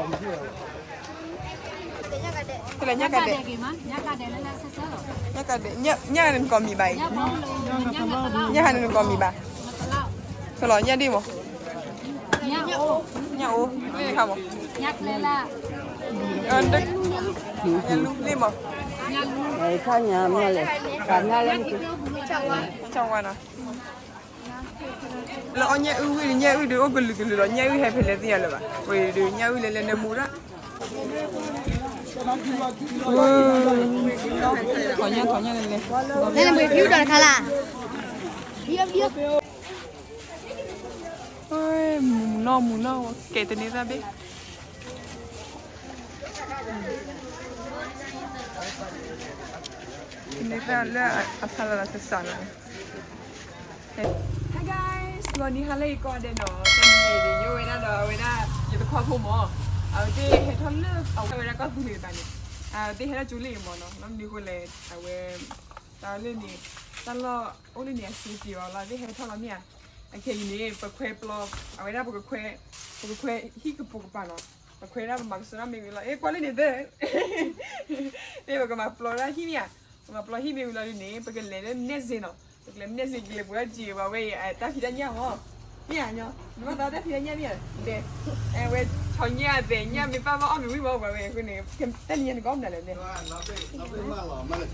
ဖဲလဲၣ် ညၣ်ကဒဲး, ညၣ်ကဒဲး, ညၣ်နကီၢ်မံၤဘၣ်အံၤ, ညၣ်ဟးနကီၢ်မံၤဘၣ်, ဖဲလီၤ ညၣ်ဒ့ၣ်မး, ညၣ်အိ, ညၣ်အိ, လ့ၣ်ခါမး, ညၣ်လူလ့ၣ်မး, ညၣ်လူ, ညၣ်ဝါနီၤ, လၢအီၣ်ညၣ်အုၣ်ဝံၤဒီး ညၣ်အုၣ်ဒုးအိၣ်ကလုာ်ကလုာ်လီၤ, ညၣ်အုၣ်ဟဲဖဲလဲၣ်သ့ၣ်ညါလၢၤဘၣ်, ဝဲဒုး ညၣ်အုၣ်လဲၤလဲၤနၢမူဒၣ်, ထီၣ်ညၣ်ထီၣ်ညၣ်လဲၤလဲၤ, လဲၤလဲၤမ့ၢ်ဖံးဒီးတခါလၢ်, မူနီၢ်မူနီၢ် ကဲတန့ၢ်သၣ်ဘ့ၣ်, တန့ၢ်သၣ်လၢအဖးလီၤလီၤစၢ်စၢ်လီၤ. Hi guys, ဂီၤနံၤဟါလၢအဂ့ၤကိးဂၤဒဲးနီၤ, တနံၤအံၤန့ၣ် ယအိၣ်ဝဲဒၣ်ဒီးအဝဲဒၣ် ယတခွါဖိမး, အဝဲသ့ၣ်ဟဲထီၣ်လၢအဝဲဒၣ်ကီၢ်သူလ့ၤတပၤန့ၣ်, အဝဲသ့ၣ်ဟဲထီၣ်ကၠိလ့ၣ်မးနီၤ, လီၤမနုၤဃိလဲၣ်, အဝဲ တၢ်လၢန့ၣ်, တၢ်လီၢ်အိၣ်လၢန့ၣ် အဆင်ပြေအီၤလီၤ, သ့ၣ်ဟဲထီၣ်လီၤမ့ၢ်ဧါ, အခဲအံၤန့ၣ် ပခွဲပျီ, အဝဲဒၣ်ပကခွဲ, ပကခွဲဟံၣ်ကပိာ်ကပၤနီၤ, ပခွဲဒၣ်ပမၤကဆှီဒၣ်မ့ၢ်ဝံၤလီၤ, အ့ ကွၢ်လၢန့ၣ်သ့ၣ်, သ့ၣ်ပကမၤပျီဒၣ်ဟံၣ်မ့ၢ်ဧါ, ပမၤပျီဟံၣ်မ့ၢ်ဝံၤလီၤဒ်န့ၣ် ပကလဲၤလၢမနဲၣ်စ့နီၤ, ပကလဲၤမနဲၣ်စ့ ကလဲၤပှ့ၤဒၣ်က့ၤဝဲဝဲအံၤ တၢ်ဖံးတၢ်ညၣ်မး, မ့ၢ်ဧါညီ, နဘၣ်သးတၢ်ဖံးတၢ်ညၣ်မ့ၢ်ဧါ, ဒဲး, အဝဲထီၣ်ညၣ်အသဲးညၣ်မ့ၢ်ပာ်ဘၣ်အီၣ်မ့ၢ်ဝံၤမးဝဲဝဲအဃိန့ၣ်, တၢ်နံၤညါနကီၢ်မနုၤလဲၣ်န့ၣ် မ့ၢ်ဧါ, ပှ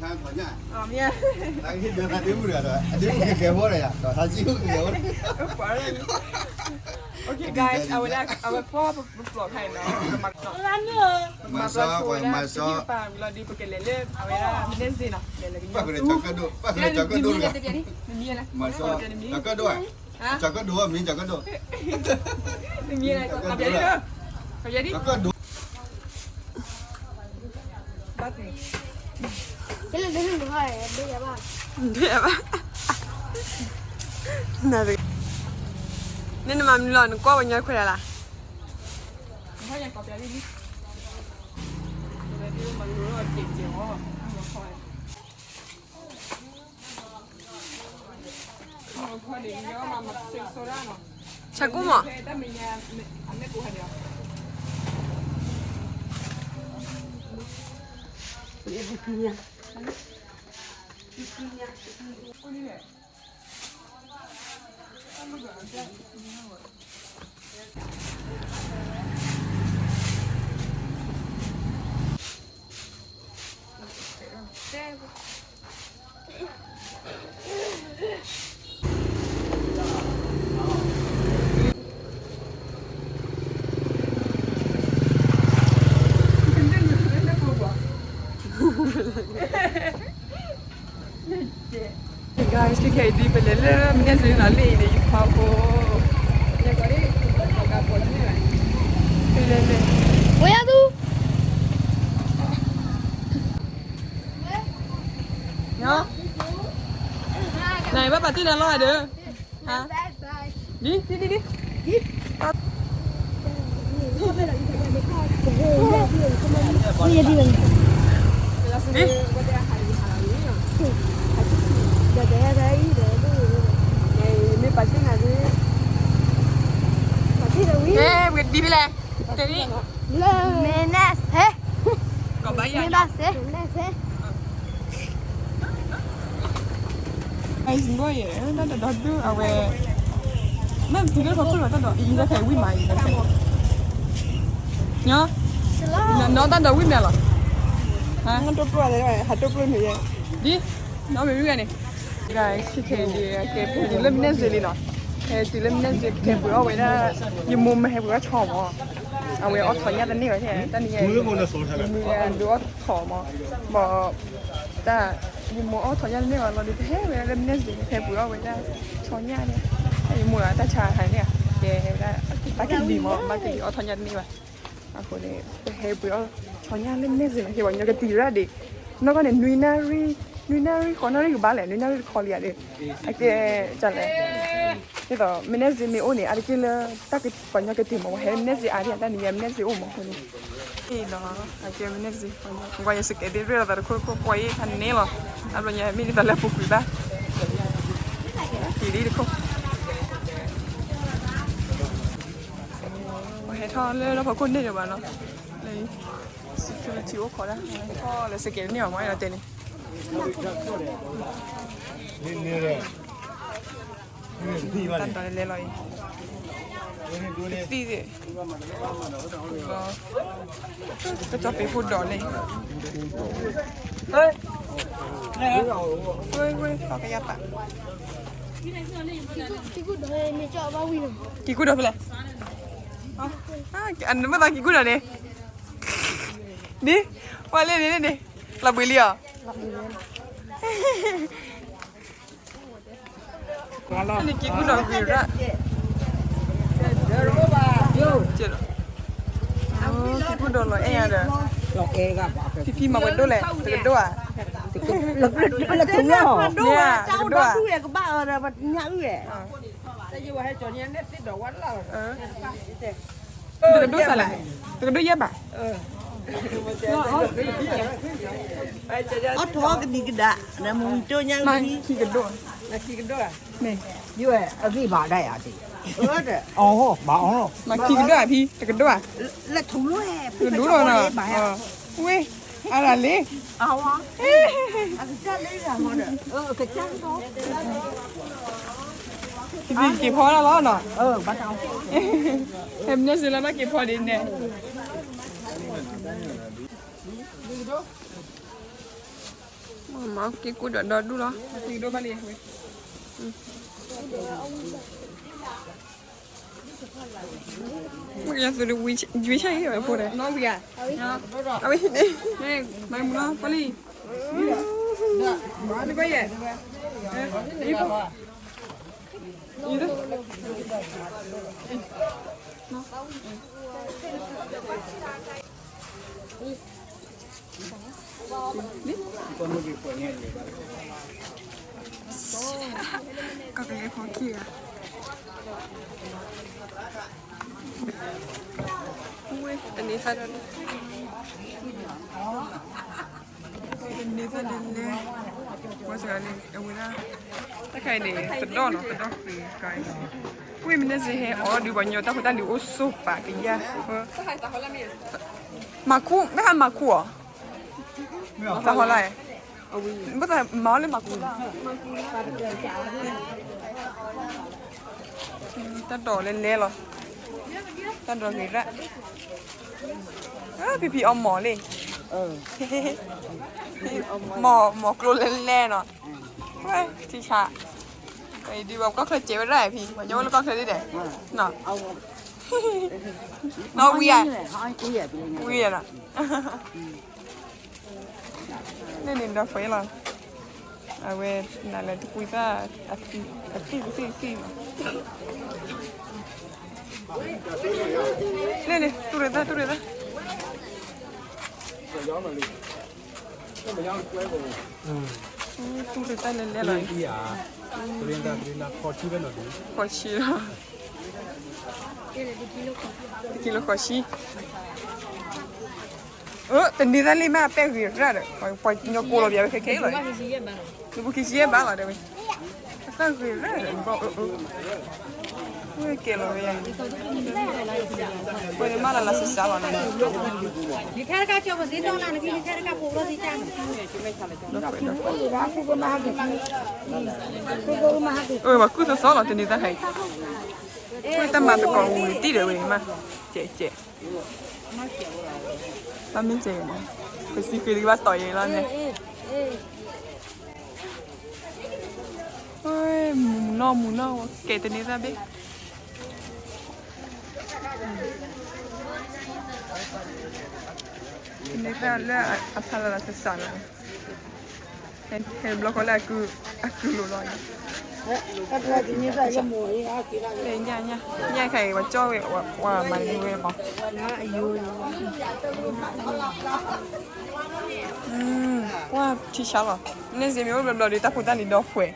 ၤရၢ်, okay guys, အဝဲဒၣ် အဝဲကွၢ်ပပျီခါအံၤနီၤ, ပမၤပျီဆိဝဲဒၣ် ပဟံၣ်ပာ်ဝံၤလီၤဒီး ပကလဲၤလၢ အဝဲဒၣ်မနဲၣ်စ့နီၤ, လဲၤလၢကညီ, တမံၤလဲၣ်, တမံၤလဲၣ်, တမံၤလဲၣ်, တမံၤလဲၣ်, ကဘျဲးဒ်, ဘၣ်သ့ၣ် ဘၣ်, နမၤမနုၤလီၤ နကွၢ်ပှၤညီခွဲးဒၣ်လၢ်. ဆၢကိၣ်မး. Guys, ခဲအံၤဒ်ပလဲၤလၢမနဲၣ်စ့နီၤ, လၢအံၤန့ၣ် ယခွါဖိ, လဲၤ, လဲၤ, လဲၤ, ဝဲယၤသူ, နဘၣ်ပာ်တ့ၢ်နၤလီၤဧါဒီး, ဒ်, ဒ်, ဒ်, ဒ် မ့ၢ်ပာ်တ့ၢ်နၤဒ်, ဟဲ, ပကဒ်ဖဲလဲၣ်, တနံၣ်, မ့ၢ်နဲၣ်စ့, မ့ၢ်ဘၣ်စ့. Guys, တၢ်ဒီးဒီဒုအဝဲ, မ့ၢ်တုၤလၢခီခိၣ်လီၤ တၢ်ဒီးအံၤလၢခဲအံၤဝံၣ်မးအံၤလၢခဲ, ညီ, နီၢ်တၢ်ဒီးဝံၣ်မးလီၤ, ဟးတိၢ်ပျိၢ်, ဟးတိၢ်ပျိၢ်န့ၣ်, ဒ်, နီၢ်မ့ၢ်ဝံၣ်ဂၤန့ၣ်, guys, ခဲခဲအံၤဒ် ကဲဖဲဒ်လၢမနဲၣ်စ့လံနီၤ, ဟဲတုၤလၢမနဲၣ်စ့ ကဟဲပှ့ၤအီၣ်ဝဲဒၣ်, ယမိၢ်မ့ၢ်ဟဲပှ့ၤအီၣ်ဆီမး, အဝဲအီၣ်ထီၣ်ညၣ်တန့ၢ်ဘၣ်ထဲ, တၢ်နံၤညါ, ယမိၢ်ဒုးအီၣ်ထီၣ်မး, တၢ်, ယမိၢ်အီၣ်ထီၣ်ညၣ်တန့ၢ်ဘၣ်လီၤဒီး ပဟဲဝဲဒၣ်လၢမနဲၣ်စ့ ဟဲပှ့ၤအီၣ်ဝဲဒၣ်, ဆီညၣ်န့ၣ်, ယမိၢ်အတၢ်ဆါဟးန့ၣ်, ကဲဝဲဒၣ်, ဘၣ်ကလံၤမး ဘၣ်ကလံၤအီၣ်ထီၣ်ညၣ်တန့ၢ်ဘၣ်, အဃိန့ၣ် ပဟဲပှ့ၤအီၣ်, ဆီညၣ်လၢမနဲၣ်စ့န့ၣ် ကဲပှၤညီကတံၤရၣ်ဒံး, နီၢ်ကီၢ်န့ၣ် နွံနၣ်ရံၣ်, နွံနၣ်ရံၣ်ဃိးနၣ်ရံၣ်ကဘၣ်လဲၣ်, နွံနၣ်ရံၣ်တခီလံဧါဒီး, အကဲ, ကလဲၣ် ဒ်သိးမနဲၣ်စ့မ့ၢ်အိၣ်န့ၣ် အါတက့ၢ်လၢ, တၢ်ကပှၤညီကတံၤမး ပှၤဟဲလၢမနဲၣ်စ့အါဒံး တၢ်နံၤညါမနဲၣ်စ့အိၣ်မးအဃိန့ၣ်, အံၤနီၤ, အကဲမနဲၣ်စ့, ကွၢ်ယစကဲးဒ့ရ့ၣ်လီၤသးတခိၣ်တခိၣ် ကွၢ်ယဖးန့ၣ်လီၤ, အဘျီညါမ့ၢ်ဒ်သိးလၢပူၤကွံာ်ဘၣ်, က့ၤဒ်တခိၣ် ဟဲထီၣ်လၢလီၢ်ဖီခိၣ်န့ၣ်ဒီးဘၣ်နီၤ, လၢ security အိၣ်ခိးဒၣ်, ဟဲထီၣ်လၢ စကဲး တန့ၢ်ဘၣ်မ့ၢ်ဒီးတဲန့ၣ်, တၢ်ဒိးလဲၤလီၤအံၤ, သံၣ်သ့ၣ်, ကစီၤပ့ၤဖိဒိးန့ၣ်, ဝ့ၢ်ဝ့ၢ် သီကယၤပာ် ကံကူၣ်ဒီးဖဲလဲၣ်, အနမ့ၢ်သးကံကူၣ်ဒီးန့ၣ်, ဒ်, ပှၤလၢန့ၣ်န့ၣ်, လီၤဘှံးလံအီၤ, န့ၣ်ကံကူၣ်ဒီးဂ့ၤရၣ်, ကံကူၣ်ဒီးလီၤအဲၣ်ယၤဒီး, ဖံဖံမၤဝဲဒိၣ်လဲၣ် တကဒိၣ်ဧါ, လၢထူလီၤ, တကဒိၣ်ဧါ, တကဒိၣ်စးလဲၣ်, တကဒိၣ်ယဲၢ်ဘး, အီၣ်ထီၣ်ကဒံကဒါ, မူဝံတိၢ်ညါ, ခံကဒိၣ်, မ့ၢ်, ယွဲၢ်အဂံၢ်ဘၣ်ဒၣ်ယၤ, အီၣ်ဘၣ်အီၣ်, မၤခံကဒိၣ်ဧါဖံ, တကဒိၣ်ဧါ, တကဒိၣ်လီၤနီၤ, ဝ့ၢ်, အါလၢလံ ဖံဖံက့ၤဖီဒၣ်လီၤနီၤ, ဟဲမနုၤစ့လီၤဘၣ်က့ၤဖီဒ်န့ၣ်, မ့ၢ်က့ၤကူၣ်ဒီးဒီဒူၣ်လီၤ, မ့ၢ်က့ၤသူးဝံၤဆၢအံၤဝဲဖိဒီး, အဝဲန့ၣ်, မၤမူလီၤ ပှၤလံ, နဘၣ်ယဲၢ် ကီၢ်ကလဲၤဖိခံဂၤ, ဝ့ၢ် တန့ၢ်သၣ်ဒီး, တန့ၢ်သၣ်ဒီးလဲၤ, ဝဲစဂၤန့ၣ် အဝဲဒၣ်, တၢ်ခါအံၤန့ၣ် သဒီၣ်နီၤ သဒီၣ်ဃ့ကါအံၤ, ဝ့ၢ်မနုၤစ့ဟဲအီၣ်ဒုးပှၤညီ တၢ်ဖိတၢ်လံၤအိၣ်ဆိးပာ်ကယၢ်, မၤခူ, မ့ၢ်ဟးမၤခူအီၤ, တၢ်ဟီလၢ, ဘၣ်သးမၤအီၤလၢမၤခူလၢ်, တၢ်ဒိးလဲၤလဲၤလီၤ, တၢ်ဒိးဂ့ၤရၣ်, ဖံဖံအီၣ်မီၢ်လံ, မီၢ်ကျိလဲၤလဲၤနီၤ, ဝဲထံဆး, ဒ်ပှၤကီၢ်ချၢစဲးဝဲဒၣ်ဖံ, ပှၤညီဝဲလၢကီၢ်ချၢဒ်လဲၣ်, နီၤဝံဧါ, ဝံဧါနီၤ န့ၣ်န့ၣ်ဒီးဖဲလီၤ, အဝဲနၤလၢတကွံသၣ်, အသံၣ်သံၣ်သံၣ်လီၤ, န့ၣ်န့ၣ် တူၢ်ရ့ၣ်သၣ် တူၢ်ရ့ၣ်သၣ်, တူၢ်ရ့ၣ်သၣ်လဲၤလဲၤလီၤ, ဃိးဆံလီၤ, တကံလိဃိးဆံ တန့ၢ်သၣ်လံမး ပဲၢ်ဂ့ၤရၣ်ဒီး ပှၤညီကိးလီၤပှၤဝဲခဲခဲလီၤ, နဘူးခံဆံယဲၢ်ဘးလီၤတဲဝဲ, အသၣ်ဂ့ၤရၣ်ဒီး ဝဲကဲလီၤဝဲယၤ, ဝဲန့ၣ်မးလၢလၢစစးလီၤန့ၣ်, ပှၤကူၣ်သီသီလီၤတန့ၢ်သၣ်ဟဲ, ဝဲတၢ်မၤသကိးဝံၤတံၢ်ဒီးဝဲမး, ကဲကဲ တၢ်မ့ၢ်ကဲမး ပစံးဃ့တကဘၣ်တီၤယဲလီၤန့ၣ်, မူနီၢ်မူနီၢ် ကဲတန့ၢ်သၣ်ဘ့ၣ်, တန့ၢ်သၣ်လၢအဖးလၢလၢစစးလီၤ, ဟဲဘျီဃီလၢအကုၢ်လိၤလီၤ, ညၣ်ညၣ်ညၣ်ခဲအံၤ ပှၤကၠီၣ်ဝဲ ပှၤမၤန့ၢ်ဝဲမး, ပှၤထံဆါလီၤ, န့ၣ်စ့မ့ၢ်အိၣ်ဘျီဘျီဒီး တၢ်ဖိတၢ်လံၤဒီဖှဲး,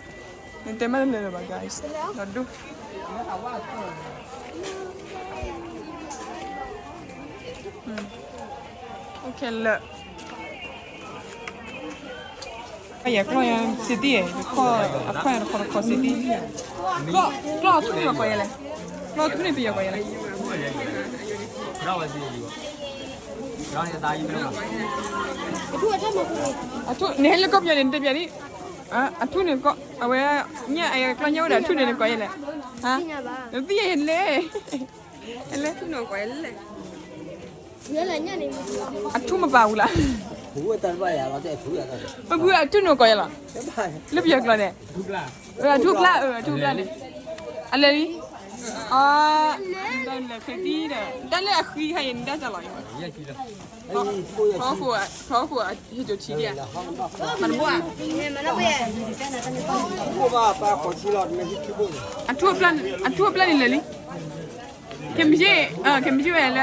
နတဲမ့ၢ်လၢလၢာ်လၢၤဘၣ် guys, ဒီးဒိၣ်, အိၣ်ခဲလၢာ် အယဲၢ်ကျီၢ်ယဲၢ် city ယဲၢ် တခီ အခွဲၣ်တခီတခီ city, ကျီၢ်အထူၣ်န့ၣ်ပယီၤကိးယဲၢ်လဲၣ်, ကျီၢ်အထူၣ်န့ၣ်ပယီၤကိးယဲၢ်လဲၣ်, အထူၣ်န့ၣ် ဟဲလၢကီၢ်ပယီၤန့ၣ် တပျးဒ်, အထူၣ်န့ၣ်ကီၢ် အဝဲ ညၣ် အကျီၢ်ညၣ်အိၣ်ဒီး အထူၣ်န့ၣ်နကိးယဲလဲၣ်, နသ့ၣ်ညါလဲၣ်, လဲၣ်, အထူၣ်မပာ်ဝံၤလီၤ, ပဖုအထူၣ်န့ၣ်ကိးယဲလီၤ, လၢပယီၤကျိာ်န့ၣ်, အထူၣ်ကျါ, အထူၣ်ကျါန့ၣ်, အလဲၤလံ, အ, လဲၤခ့တံဒီး တၢ်လၢအဃံခါအံၤ နတၢ်တလီၤအံၤ, ထီခိၣ်, ထီခိၣ်ဟ့ၣ်ကၠိထံဒံဧါ, အထူၣ်အပျၢ်န့ၣ်လဲၤလံ, ခဲမုၢ်ဆ့ၣ်, ခဲမုၢ်ဆ့ၣ်ဝဲလၢ လၢ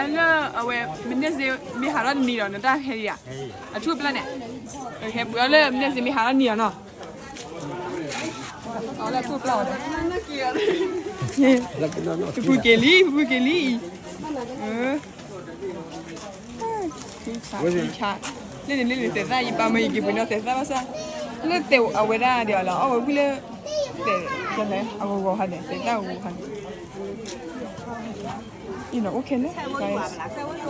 အဝဲ မ့ၢ်န့ၢ်စ့မ့ၢ်ဟးထီၣ်တနံၤဒီး နတၢ်ဟဲဒံဧါ, အထူၣ်အပျၢ်န့ၣ်, ဟဲပှ့ၤအီၤလၢမ့ၢ်န့ၢ်စ့မ့ၢ်ဟးထီၣ်တနံၤဒီးနီၤ, အထူၣ်အပျၢ်, ပဖုက့ၤလံ, ပဖုက့ၤလံအံၤ, လၢန့ၣ်လၢန့ၣ်သဲးသၣ် ယပၢ်မၢယက့ၤပှ့ၤနီၣ်သဲးသၣ်ဘၣ်ဆၣ်, လၢသဲးအဝဲဒၣ်ဒံးအီၤလီၤ အီၣ်ဝဲဝံၤလၢ, သဲး, အဂီၤဂီၤဟါန့ၣ် သဲးသၣ်အဂီၤဂီၤဟါန့ၣ်, အံၤနီၤ အိၣ်ခဲလၢာ်, လၢလၢ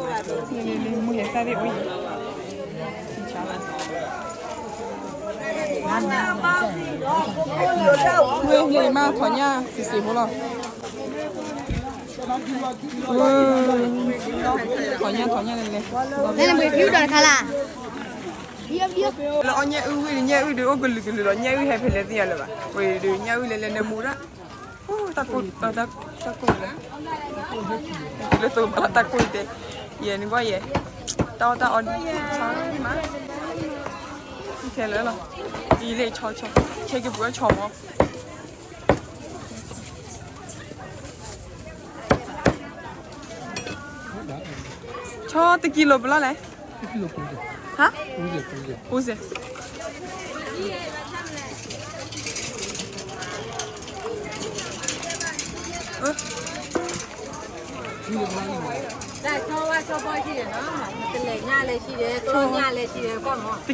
လၢ မိၢ်ဟဲသၣ်သ့ၣ်အိၣ်အံၤ, မ့ၢ်မ့ၢ်မးထီၣ်ညၣ်စံးစံးဖိလီၤ. ထီၣ်ညၣ်ထီၣ်ညၣ်လဲၤလဲၤ, လၢအီၣ်ညၣ်အုၣ်ဝံၤဒီး ညၣ်အုၣ်ဒုးအိၣ်ကလုာ်ကလုာ်လီၤ, ညၣ်အုၣ်ဟဲဖဲလဲၣ်သ့ၣ်ညါလၢၤဘၣ်, ဝဲဒုး ညၣ်အုၣ်လဲၤလဲၤနၢမူဒၣ်, တၢ်ကိၢ်, တၢ်ကိၢ်လဲၤ, လၢသိးဘၣ်လီၤတၢ်ကိၢ်တဲ, ယဲနကွၢ်ယဲ, တၢ်အီၣ်တၢ်အီဒ်ဆီမး, ခဲလၢာ်လီၤ, အံၤလဲၤဆီဆီ, ခဲက့ၤပှ့ၤအီၣ်ဆီမး. ဆီတကံလိၤပလီၢ်လဲၣ်, ဟါ, ပူစဲး, တကံ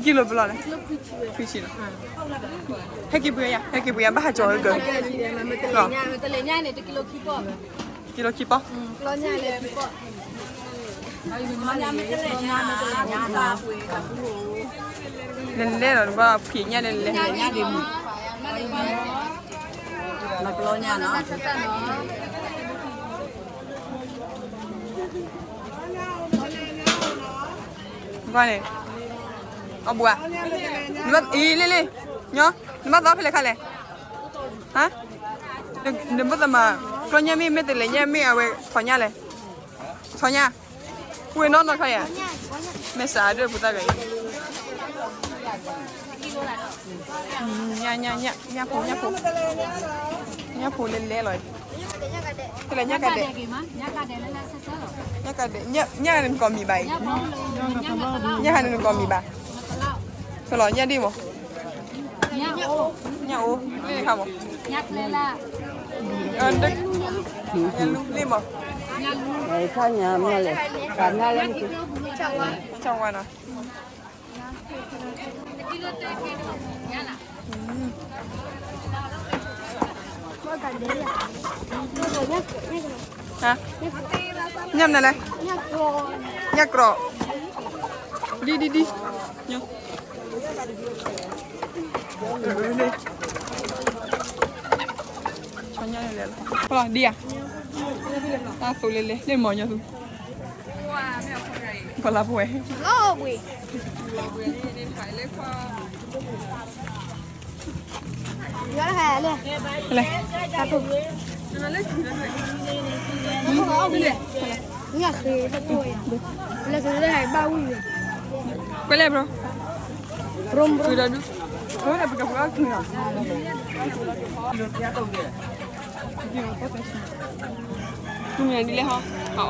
လိၤပလီၢ်လဲၣ်, ခွံဆံလီၤ, ဟဲက့ၤပှ့ၤယၤ, ဟဲက့ၤပှ့ၤယၤ ဘၣ်ဟးကၠီၤကၢၤ, တကံလိၤခံပီၢ်, လဲၤလဲၤလီၤ နဘၣ်ဖံးညၣ်န့ၣ်လဲၤ, နကွၢ်န့ၣ်, အီၣ်ဘှံး, အံၤလ့လ့, ညီ, နဘၣ်သီဖဲလဲၣ်ခါလဲၣ်, ဟါ, နဘၣ်သးမၤ, ကျီၢ်ညၣ်မ့ၢ် မ့ၢ်တလဲၤညၣ်မ့ၢ်အဝဲထီၣ်ညၣ်လဲၣ်, ထီၣ်ညၣ်, ဝ့ၢ်နီၢ်နီၢ်ခါယၤ, မ့ၢ်စးဒၢပူၤတၢ်ဂၤအံၤ, ညၣ်, ညၣ်ဖိ, ညၣ်ဖိ, ညၣ်ဖိလဲၤလဲၤလီၤ, ဖဲလဲၣ်ညၣ်ကဒဲး, ညၣ်ကဒဲး, ညၣ်နကိးမံၤဘၣ်အံၤ, ညၣ်ဟါန့ၣ်နကိးမံၤဘၣ်, ဖဲလီၤညၣ်ဒ့ၣ်မး, ညၣ်အိၣ်, လ့ၣ်ခါမး, ညၣ်လူလ့ၣ်မး, ဆၣ်ဝါနီၤ. ညၣ်မနုၤလဲၣ်, ညၣ်ကြီ, ဒ်ဒ်ဒ်, ဒ်ဧါ, တၢ်သိးလဲၤလဲၤ, လ့ၣ်မီၤညီသူ, ပှၤလၢပဝဲ လဲၣ်, ကွဲးလဲၣ် bro, ကွံာ်ဒီးဒု, အိၣ်ဒီးပကပှ့ၤအီၣ်ကွံာ်လီၤ, တူၢ်မံၤဒ်လဲၣ်ဟီ, ဟး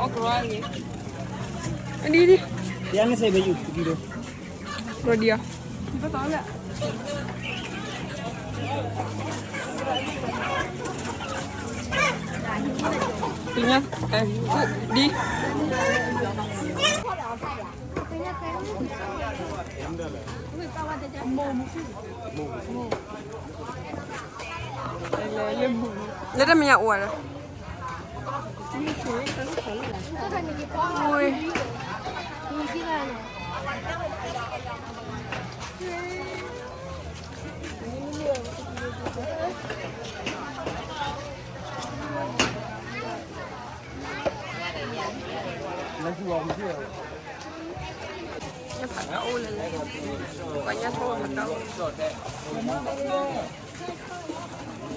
အီၣ်ကရီအဂ့ၤ, အဒ်ဒ်, ရဒ်အီၤ, ဒ်, လၢတၢ်မဲာ်ညါအိၣ်ဝဲလၢ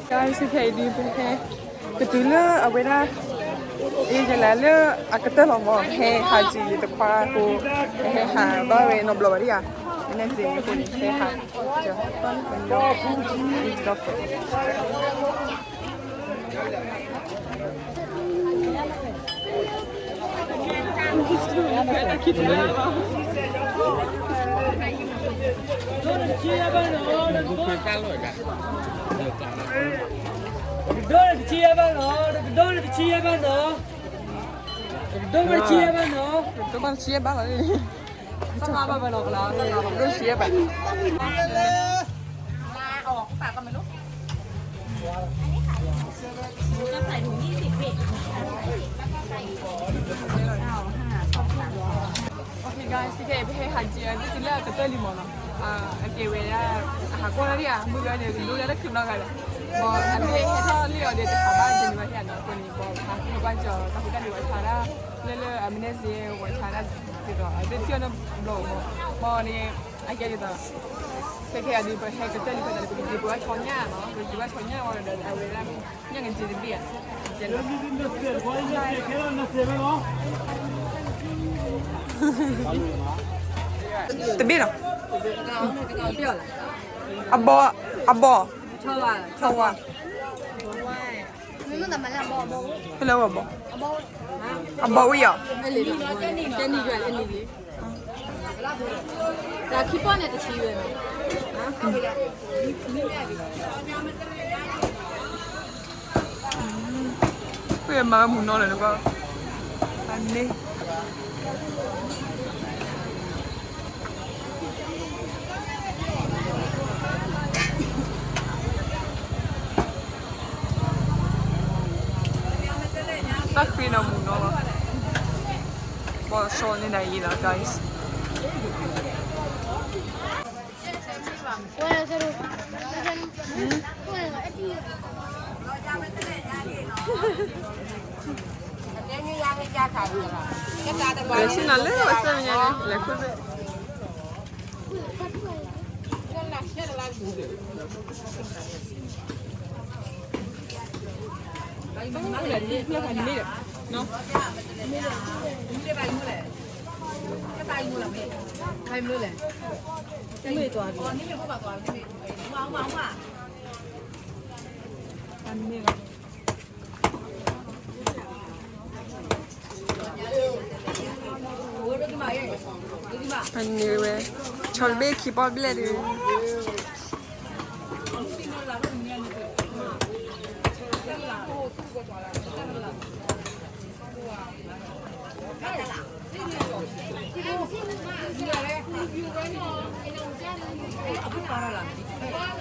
ကဲ ခဲအံၤဒုး ပဟဲ ပတုၤလၢအဝဲဒၣ် အ့ ယလဲၤလၢအကတၢၢ်လီၤမး ပဟဲဟးက့ၤတခွါအဃိ ပဟဲဟးဘၣ်ဝဲနီတဘျီဘၣ်ဒံးဧါ မ့ၢ်န့ၣ်စ့ၢ်အဃိန့ၣ် ပဟဲဟး ဒီး တကဒိၣ်န့ၣ်တဆံယဲၢ်ဘၣ်နီၤ, တကဒိၣ်န့ၣ်တဆံယဲၢ်ဘၣ်နီၤ, တကဒိၣ်န့ၣ်တဆံယဲၢ်ဘၣ်နီၤ, တကဒိၣ်န့ၣ်တဆံယဲၢ်ဘၣ်လီၤ, တဆံယဲၢ်ဘၣ်. โอเค guys, ခဲအံၤ ပဟဲဟးက့ၤ တုၤလၢအကတၢၢ်လံမးနီၤ, အကဲဝဲဒၣ် အဟးကွၢ်လီၤဒံးဧါ, မုၢ်ဂၤန့ၣ် ကဒိၣ်လၢတၢ်ခုဘျီဂၤဒီး, ဘၣ်အမ့ၢ်ဟဲထီၣ်လံအီၤဒီး တဟးဘၣ်က့ၤန့ၣ်ဘၣ်ဟဲနီၤ, အဃိန့ၣ် ပှၤဟးကွၢ်ကီၤ တၢ်ဖိတၢ်လံၤဝဲဆါဒၣ်, လၢလၢအမ့ၢ်န့ၣ်စ့ၢ် ဝဲဆါဒၣ်, ဒ်သိး အသ့ၣ်ထံၣ်အီၤနီတဘျီမး, ဘၣ်န့ၣ် အကဲဒ်သိး ခဲခဲအံၤဒုး ပဟဲကတၢၢ်လံဖဲန့ၣ် ပကက့ၤပှၤဆီညၣ်နီၤ, ပကက့ၤပှၤဆီညၣ်ဝဲဒီး အဝဲဒၣ် ညၣ်ကက့ၤတဘ့ၣ်ဧါ, တဘ့ၣ်နီၤ, အဘီ, အဘီ, ထီဝါ, ဖဲလဲၣ်ဝဲအဘီ, အဘီဝံၤဧါ. ပမၤမူနီၤလၢၤနဘၣ်, အန့ၣ် တၢ်ဃ့နီၤမူနီၤလီၤ, ပှၤဆီန့ၢ်ဒၣ်အံၤလီၤ guys. လဲၤဆ့ၣ်နီၤလၢအဆၢမညါ, လဲၤခိၣ်ဖဲ အန့ၣ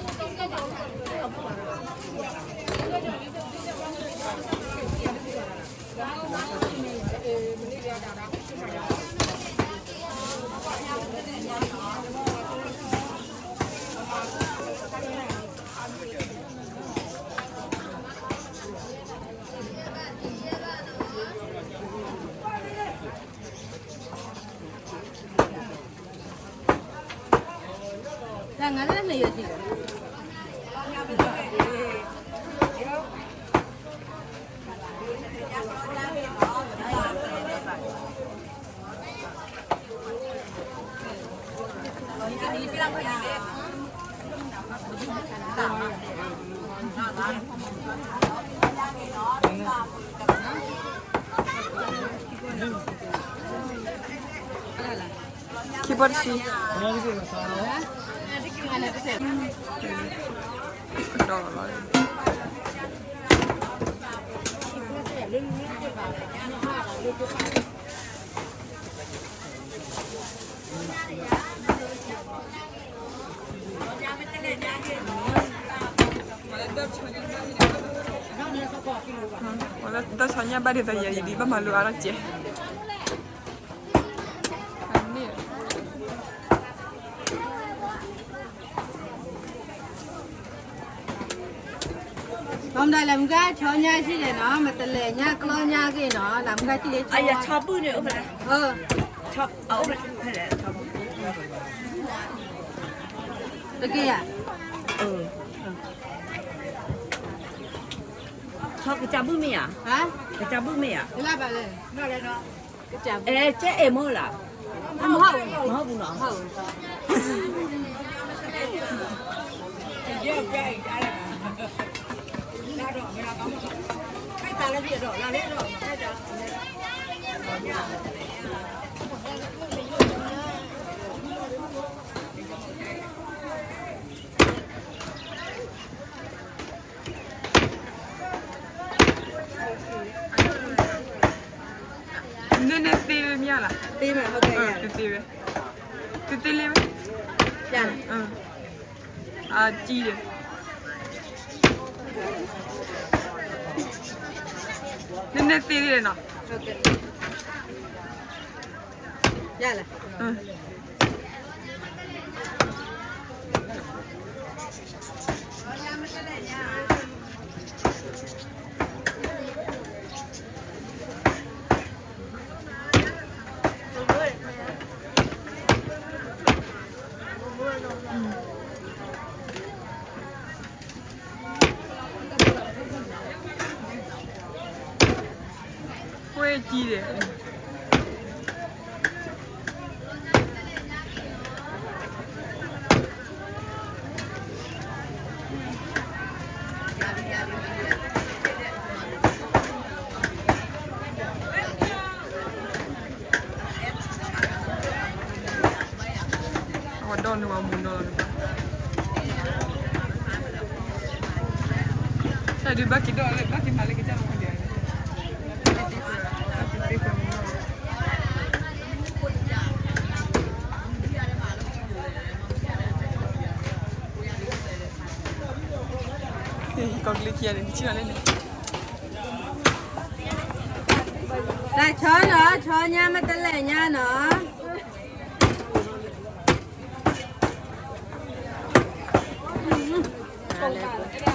်ဝဲ ဆီတဘ့ၣ်ခံပီၣ်ဘျဲၣ်ဒီး ခံပီၣ်တဆံ, ဒီးလီၤ. မ့ၢ် တၢ်ဆီညၣ်ဘၣ်ဒ်သိးယၤယံၤဒံး ဘၣ်မၤလိအါထီၣ်ကဲး. မ့ၢ်ဒၣ်လၢမုၢ်ဂၤဆီညၣ်ဆံးလဲၣ်နီၤ, မတလဲၤညၣ်ကျီညၣ်ဂ့ၢ်နီၤ, လၢမုၢ်ဂၤဆံးလဲၣ်, ဆီဘုၣ်န့ၣ်အိၣ်ဖဲလဲၣ်, အအိၣ်ဖဲလဲၣ်, တက့ၢ်ဧါ, ဆီကစၢ်ဘုၣ်မ့ၢ်ဧါ, ကစၢ်ဘုၣ်မ့ၢ်ဧါ, အဲ ကဲအဲၣ်မ့ၢ်လၢ်, မဟုတ်ဘူးနော်, မဟုတ်ဘူးနော်, မဟုတ်ဘူးနော်, နည်းနည်းသေးပဲ မရလား, သေးမယ်, ဟုတ်ကဲ့, သေးသေးပဲ, သေးသေးလေးပဲ, ရတယ်, အာကြီးတယ်, နည်းနည်းသေးသေးတယ်နော်, ဟုတ်ကဲ့, ရတယ်. ခွေးကြီးတယ်. အဝဲဒီးန့ၢ်ဝဲမူနီၤလီၤ, တၢ်ဒုးဘၣ်က့ၤဒီးလၢဘၣ်က့ၤမၤလၢကစၢ်မူဒဲး, ကီၢ်ကလံၤခံဂၤန့ၣ် ကဆံၣ်လီၤလၢန့ၣ်. တၢ်ဆီနီၤ, ဆီညါမ့ၢ်တလဲၤညါနီၤ.